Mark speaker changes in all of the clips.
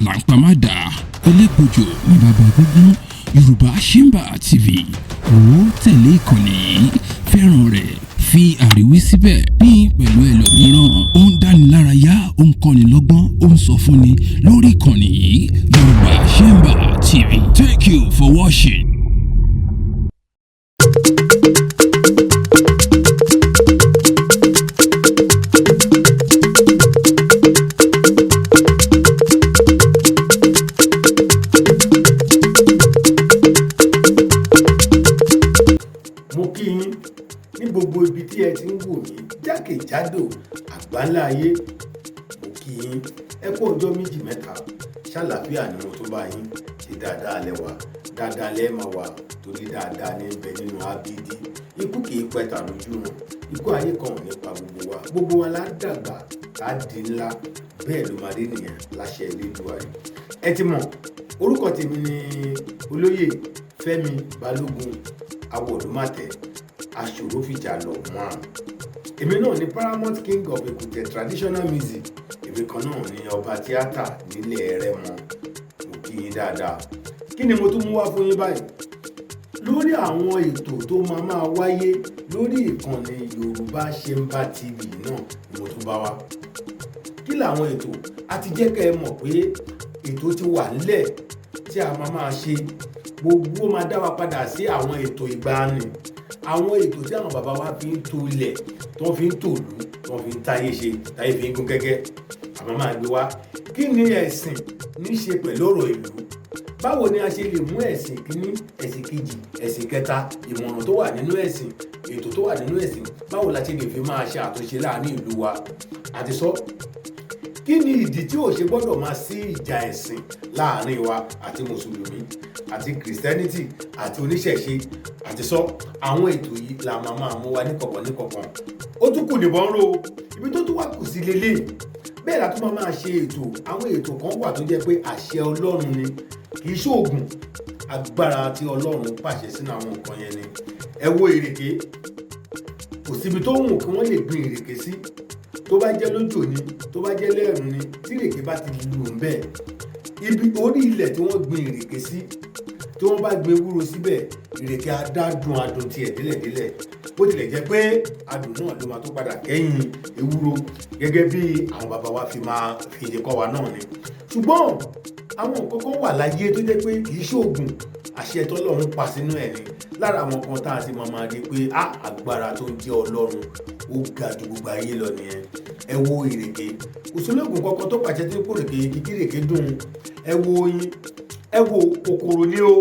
Speaker 1: Là ń pa má dà elégbòjò ní bàbá gbógun. Yorùbá Chamber TV, wò ó, tẹ̀lé ìkànnì yìí, fẹ́ràn rẹ̀, fi àríwí síbẹ̀, pín pẹ̀lú ẹlòmíràn. Ó ń dánilárayá, ó ń kọ́ni lọ́gbọ́n, ó ń sọ fúnni lórí ìkànnì yìí, Yorùbá Chamber TV. Thank you for watching.
Speaker 2: Mo kí yín ní gbogbo ibi tí ẹ ti ń wò mí jákèjádò àgbáńlá ayé. Mo kí yín, ẹ kú ọjọ́ méjì mẹ́ta. Ṣàlàáfíà ni mo tún bá yín? Ṣe dáadáa lẹ́wà? Dáadáa lẹ́ẹ̀ máa wà, torí dáadáa ní bẹ nínú ábídí. Ikú kì í pẹ̀tà lójú ràn. Ikú ayé kan ò ní pa gbogbo wa. Gbogbo wa la dàgbà, tá di ńlá. Bẹ́ẹ̀ ló máa rí nìyẹn láṣẹ Elédùmarè. Ẹ ti mọ̀, orúkọ tèmi ni Olóyè Fẹ́mi Balógun Awọ̀lúmàtẹ̀ Aṣòrófìjà lọ mọ́. Èmi náà ni Paramount King of Èkútẹ̀ traditional music. Èmi kan náà ni ọba tíátà nílẹ̀ Rẹ́mọ. Mo kí yín dáadáa. Kí ni mo tún mú wá fún yín báyìí lórí àwọn ètò tó máa máa wáyé lórí ìkànnì Yorùbá Chamber TV náà ni mo tún bá wá? Kí làwọn ètò? A ti jẹ́ kẹ́ ẹ mọ̀ pé ètò ti wà nílẹ̀ tí a máa máa ṣe. Gbogbo máa dá wa padà sí àwọn ètò ìgbàanì, àwọn ètò tí àwọn bàbá wa fi ń to ilẹ̀, tí wọ́n fi ń tòlú, tí wọ́n fi ń táyé ṣe, táyé fi ń gún gẹ́gẹ́. Àmọ́ máa gbé wá, kí ni ẹ̀sìn ní ṣe pẹ̀lú ọ̀rọ̀ ìlú? Báwo ni a ṣe lè mú ẹ̀sìn kínní, ẹ̀sìn kejì, ẹ̀sìn kẹta, ìmọ̀ràn tó wà nínú ẹ̀sìn, ètò tó wà nínú ẹ̀sìn, báwo la ṣe lè fi máa ṣe àtúnṣe láàrin ìlú wa? Àti sọ kí ni ìdí tí ò ṣe gbọ́dọ̀ máa sí ìjà ẹ̀sìn láàrin wa àti mùsùlùmí àti Christianity àti oníṣẹ̀ṣe. Àti sọ àwọn ètò yìí la máa máa mú wa níkọ̀kọ̀ níkọ̀kan. Ó tún kù níbọn ró ibi tó tún wà kù sí lélẹ̀. Bẹ́ẹ̀ la tún máa máa ṣe ètò. Àwọn ètò kan wà tó jẹ́ pé àṣẹ Ọlọ́run ni, kì í ṣoògùn. Agbára tí Ọlọ́run pàṣẹ sínú àwọn nǹkan yẹn ni. Ẹ wo ìrèké. Kò síbi tó wù kí wọ́n lè gbin ìrèké sí. Tó bá jẹ́ lójò ni, tó bá jẹ́ lẹ́ẹ̀rùn ni, tí ìrèké bá ti lù ń bẹ́ẹ̀, ibi orí ilẹ̀ tí wọ́n gbin ìrèké sí, tí wọ́n bá gbin ewúro síbẹ̀, ìrèké adádùn adùn tiẹ̀ délẹ̀délẹ̀, bó tilẹ̀ jẹ́ pé adùn náà ló máa tó padà kẹ́yìn ewúro, gẹ́gẹ́ bí àwọn bàbá wa fi máa fi èdè kọ́ wa náà ni. Ṣùgbọ́n àwọn nǹkan kan wà láyé tó jẹ́ pé kì í ṣoògùn, àṣẹ tọ́lọ́run pa sínú ẹ̀ ni. Lára àwọn kan tá a ti máa máa rí pé á agbára tó ń jẹ́ Ọlọ́run ó ga ju gbogbo ayé lọ nìyẹn. Ẹ wo ìrèké. Kò sólógùn kankan tó pàṣẹ tí kò rèké kíkí rèké dùn. Ẹ wo oyin, ẹ wo kòkòrò ní o.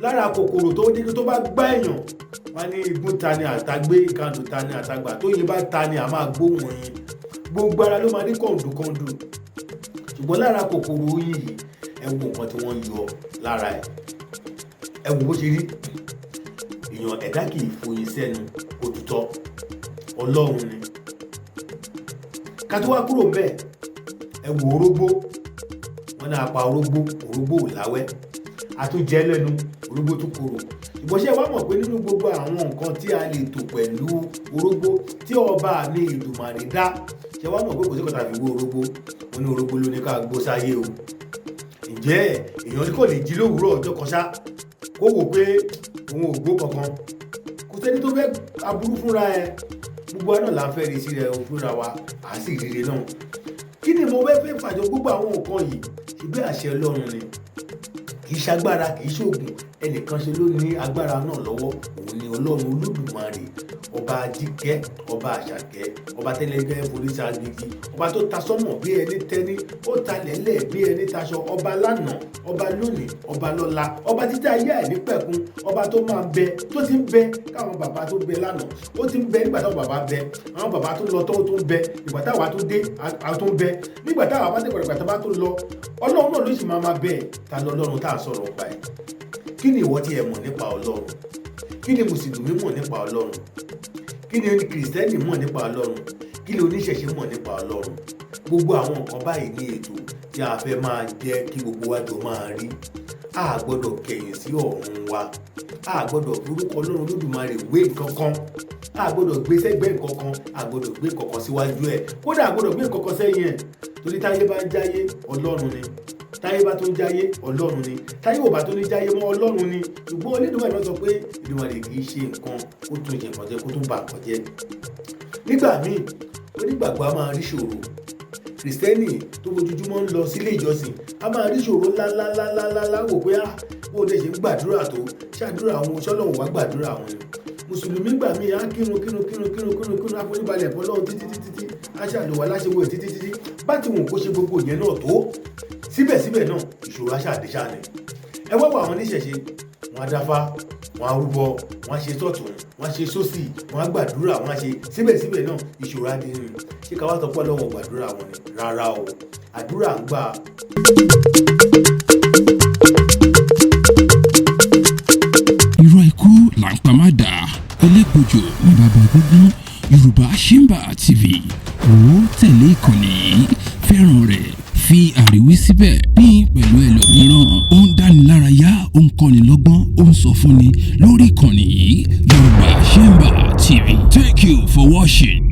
Speaker 2: Lára kòkòrò tó dé, tó bá gbá èèyàn, wọn ní igun ta ni àtàgbé, ìkandù ta ni àtàgbà. Tó yin bá ta ni, a máa gbóhùn oyin, gbogbo ara ló máa ní kọ̀ǹdùkọ̀ǹdù. Ṣùgbọ́n lára kòkòrò oyin yìí, ẹ wo nǹkan tí wọ́n yọ lára ẹ̀, ẹ wo bó ṣe rí. Èèyàn ẹ̀dá kì í foyin sẹ́nu kó tutọ́. Ọlọ́run ni. Ká tó wá kúrò ńbẹ̀, ẹ wo orógbó. Wọn náà pa orógbó, orógbó ò láwẹ́, àtúnjẹ lẹ́nu, orógbó tún korò. Ṣùgbọ́n ṣé wàá mọ̀ pé nínú gbogbo àwọn nǹkan tí a lè tò pẹ̀lú orógbó tí ọba mi Èdùmàrè dá, ṣé wàá mọ̀ pé kò sí kọ́ta fi wé orógbó? Wọn ní orógbó ló ní ká gbó sáyé o. Ǹjẹ́ èèyàn kò lè jí lówùúrọ̀ ọjọ́ kan ṣá, kó wò pé òun ò gbó kankan? Kò sẹ́ni tó fẹ́ aburú fúnra ẹ. Gbogbo wa náà là ń fẹ́ rí sí rẹ fúnra wa, à sì rire náà. Kí ni mo fẹ́ fẹ́ fàjọ gbogbo àwọn nǹkan yìí? Ṣùgbọ́n àṣẹ Ọlọ́run ni, kì í ṣagbára, kì í ṣoògùn. Ẹnìkan ṣe ló ní agbára náà lọ́wọ́, òun ni Ọlọ́run Olódùmarè, ọba Àjíkẹ́, ọba Àṣàkẹ́, ọba tẹ́lẹ̀gẹ́ foríṣà gbígi, ọba tó ta sọ́mọ̀ bí ẹni tẹ́ni, ó ta lẹ́lẹ̀ bí ẹni taṣọ, ọba lánàá, ọba lónìí, ọba lọ́la, ọba títí ayé àìnípẹ̀kun, ọba tó máa bẹ, tó ti ń bẹ káwọn bàbá tó bẹ lánàá. Ó ti ń bẹ nígbà táwọn bàbá bẹ, àwọn bàbá tó lọ tó ń bẹ, ìgbà táwa tó dé a tó ń bẹ, nígbà táwa bá dé pàdé bá tó lọ, Ọlọ́run náà ló sì máa máa bẹ. Ta lọ Ọlọ́run tá a sọ̀rọ̀ pa ẹ̀? Kí ni ìwọ tí ẹ mọ̀ nípa Ọlọ́run? Kí ni mùsùlùmí mọ̀ nípa Ọlọ́run? Kí ni kìrìsìtẹ́nì mọ̀ nípa Ọlọ́run? Kí ni oníṣẹ̀ṣe mọ̀ nípa Ọlọ́run? Gbogbo àwọn nǹkan báyìí ní ètò tí a fẹ́ máa jẹ́ kí gbogbo wa jọ máa rí. A gbọ́dọ̀ kẹ̀yìn sí ọ̀run wa. A gbọ́dọ̀ forúkọ Ọlọ́run Olódùmarè wé nǹkan kan. A gbọ́dọ̀ gbé sẹ́gbẹ́ nǹkan kan. A gbọ́dọ̀ gbé nǹkan kan síwájú ẹ̀. Kódà, a gbọ́dọ̀ gbé nǹkan kan sẹ́yìn ẹ̀. Torí táyé bá ń jáyé, Ọlọ́run ni. Táyé bá tó ń jáyé, Ọlọ́run ni. Táyé ò bá tó ní jáyé mọ́, Ọlọ́run ni. Ṣùgbọ́n Olódùmarè náà sọ pé Èdùmàrè kì í ṣe nǹkan kó tún ṣe nǹkan jẹ, kó tún bà nǹkan jẹ́. Nígbà míì, onígbàgbọ́ a máa rí ṣòro. Kìrìsìtẹ́nì tó fojoojúmọ́ ń lọ sílé ìjọsìn a máa rí ṣòro ńláńláńláńláńlá, wò pé ah, bó o dẹ̀ ṣe ń gbàdúrà tó, ṣàdúrà àwọn ṣọ́lọ́hún wá gbàdúrà àwọn ni. Mùsùlùmí gbà míì á kírun, kírun, kírun, kírun, kírun, kírun, àforíbalẹ̀ fọlọ́run títí títí tí á ṣàlùwà láṣẹwò títí títí. Bá ti wù kó ṣe gbogbo ìyẹn náà tó, síbẹ̀síbẹ̀ náà, ìṣòro aṣáàdéṣà ni. Ẹ wá wọ àwọn oníṣẹ̀ṣe, wọn á dáfá, wọn á rúbọ, wọn á ṣe sọ́tún, wọn á ṣe sósì, wọn á gbàdúrà, wọn á ṣe, síbẹ̀síbẹ̀ náà, ìṣòro á dé nínú. Ṣé ká wá sọ pé Ọlọ́run gbàdúrà wọn ni? Rárá o, àdúrà ń gbà.
Speaker 1: Irọ́ ikú là ń pa má dà, elégbòjò ní bàbá egúngún. Yorùbá Chamber TV, wò ó, tẹ̀lé ìkànnì yìí, fẹ́ràn rẹ̀, fi àríwí síbẹ̀, pín pẹ̀lú ẹlòmíràn. Ó ń dánilárayá, ó ń kọ́ni lọ́gbọ́n, ó ń sọ fúnni lórí ìkànnì yìí, Yorùbá Chamber TV. Thank you for watching.